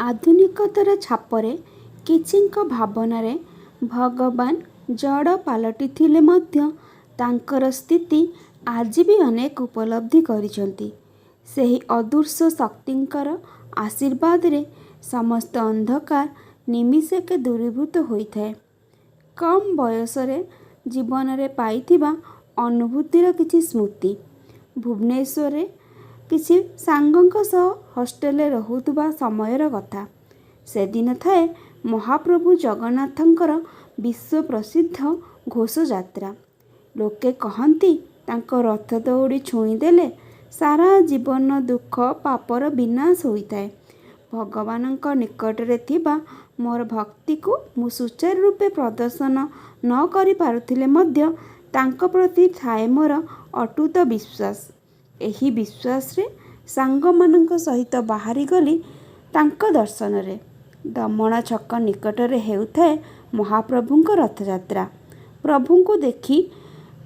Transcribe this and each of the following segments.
ଆଧୁନିକତାର ଛାପରେ କିଛିଙ୍କ ଭାବନାରେ ଭଗବାନ ଜଡ଼ ପାଲଟିଥିଲେ ମଧ୍ୟ ତାଙ୍କର ସ୍ଥିତି ଆଜି ବି ଅନେକ ଉପଲବ୍ଧି କରିଛନ୍ତି। ସେହି ଅଦୃଶ୍ୟ ଶକ୍ତିଙ୍କର ଆଶୀର୍ବାଦରେ ସମସ୍ତ ଅନ୍ଧକାର ନିମିଷକେ ଦୂରୀଭୂତ ହୋଇଥାଏ। କମ୍ ବୟସରେ ଜୀବନରେ ପାଇଥିବା ଅନୁଭୂତିର କିଛି ସ୍ମୃତି। ଭୁବନେଶ୍ୱରରେ କିଛି ସାଙ୍ଗଙ୍କ ସହ ହଷ୍ଟେଲରେ ରହୁଥିବା ସମୟର କଥା। ସେଦିନ ଥାଏ ମହାପ୍ରଭୁ ଜଗନ୍ନାଥଙ୍କର ବିଶ୍ୱପ୍ରସିଦ୍ଧ ଘୋଷଯାତ୍ରା। ଲୋକେ କହନ୍ତି, ତାଙ୍କ ରଥ ଦଉଡ଼ି ଛୁଇଁଦେଲେ ସାରା ଜୀବନର ଦୁଃଖ ପାପର ବିନାଶ ହୋଇଥାଏ। ଭଗବାନଙ୍କ ନିକଟରେ ଥିବା ମୋର ଭକ୍ତିକୁ ମୁଁ ସୁଚାରୁ ରୂପେ ପ୍ରଦର୍ଶନ ନ କରିପାରୁଥିଲେ ମଧ୍ୟ ତାଙ୍କ ପ୍ରତି ଥାଏ ମୋର ଅଟୁଟ ବିଶ୍ୱାସ। ଏହି ବିଶ୍ୱାସରେ ସାଙ୍ଗମାନଙ୍କ ସହିତ ବାହାରିଗଲି ତାଙ୍କ ଦର୍ଶନରେ। ଦମଣା ଛକ ନିକଟରେ ହେଉଥାଏ ମହାପ୍ରଭୁଙ୍କ ରଥଯାତ୍ରା। ପ୍ରଭୁଙ୍କୁ ଦେଖି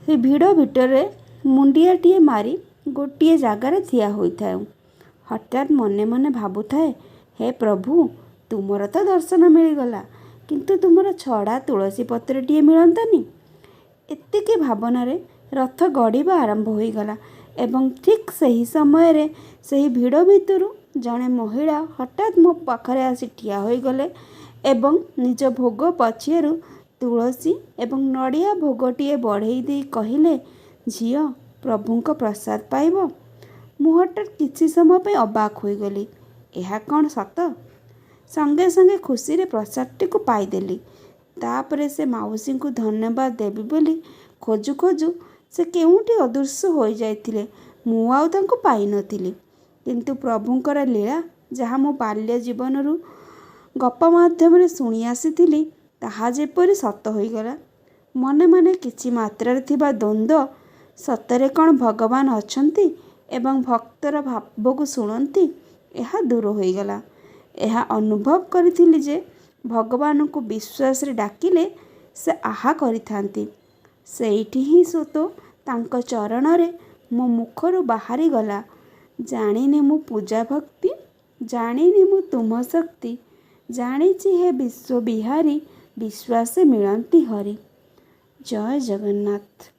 ସେ ଭିଡ଼ ଭିତରେ ମୁଣ୍ଡିଆଟିଏ ମାରି ଗୋଟିଏ ଜାଗାରେ ଠିଆ ହୋଇଥାଉ। ହଠାତ୍ ମନେ ମନେ ଭାବୁଥାଏ, ହେ ପ୍ରଭୁ, ତୁମର ତ ଦର୍ଶନ ମିଳିଗଲା, କିନ୍ତୁ ତୁମର ଛଡ଼ା ତୁଳସୀ ପତ୍ରଟିଏ ମିଳନ୍ତାନି? ଏତିକି ଭାବନାରେ ରଥ ଗଡ଼ିବା ଆରମ୍ଭ ହୋଇଗଲା ଏବଂ ଠିକ୍ ସେହି ସମୟରେ ସେହି ଭିଡ଼ ଭିତରୁ ଜଣେ ମହିଳା ହଠାତ୍ ମୋ ପାଖରେ ଆସି ଠିଆ ହୋଇଗଲେ ଏବଂ ନିଜ ଭୋଗ ପଛିଆରୁ ତୁଳସୀ ଏବଂ ନଡ଼ିଆ ଭୋଗଟିଏ ବଢ଼େଇ ଦେଇ କହିଲେ, ଝିଅ, ପ୍ରଭୁଙ୍କ ପ୍ରସାଦ ପାଇବ? ମୁଁ ହଠାତ୍ କିଛି ସମୟ ପାଇଁ ଅବାକ୍ ହୋଇଗଲି। ଏହା କ'ଣ ସତ? ସଙ୍ଗେ ସଙ୍ଗେ ଖୁସିରେ ପ୍ରସାଦଟିକୁ ପାଇଦେଲି। ତାପରେ ସେ ମାଉସୀଙ୍କୁ ଧନ୍ୟବାଦ ଦେବି ବୋଲି ଖୋଜୁ ଖୋଜୁ ସେ କେଉଁଠି ଅଦୃଶ୍ୟ ହୋଇଯାଇଥିଲେ। ମୁଁ ଆଉ ତାଙ୍କୁ ପାଇନଥିଲି। କିନ୍ତୁ ପ୍ରଭୁଙ୍କର ଲୀଳା ଯାହା ମୁଁ ବାଲ୍ୟ ଜୀବନରୁ ଗପ ମାଧ୍ୟମରେ ଶୁଣି ଆସିଥିଲି, ତାହା ଯେପରି ସତ ହୋଇଗଲା। ମନେ ମନେ କିଛି ମାତ୍ରାରେ ଥିବା ଦ୍ୱନ୍ଦ୍ୱ, ସତରେ କ'ଣ ଭଗବାନ ଅଛନ୍ତି ଏବଂ ଭକ୍ତର ଭାବକୁ ଶୁଣନ୍ତି, ଏହା ଦୂର ହୋଇଗଲା। ଏହା ଅନୁଭବ କରିଥିଲି ଯେ ଭଗବାନଙ୍କୁ ବିଶ୍ୱାସରେ ଡାକିଲେ ସେ ଆହା କରିଥାନ୍ତି। ସେଇଠି ହିଁ ସ୍ୱତଃ ତାଙ୍କ ଚରଣରେ ମୋ ମୁଖରୁ ବାହାରିଗଲା, ଜାଣିନି ମୁଁ ପୂଜା ଭକ୍ତି, ଜାଣିନି ମୁଁ ତୁମ ଶକ୍ତି, ଜାଣିଛି ହେ ବିଶ୍ୱବିହାରୀ, ବିଶ୍ୱାସେ ମିଳନ୍ତି ହରି। ଜୟ ଜଗନ୍ନାଥ।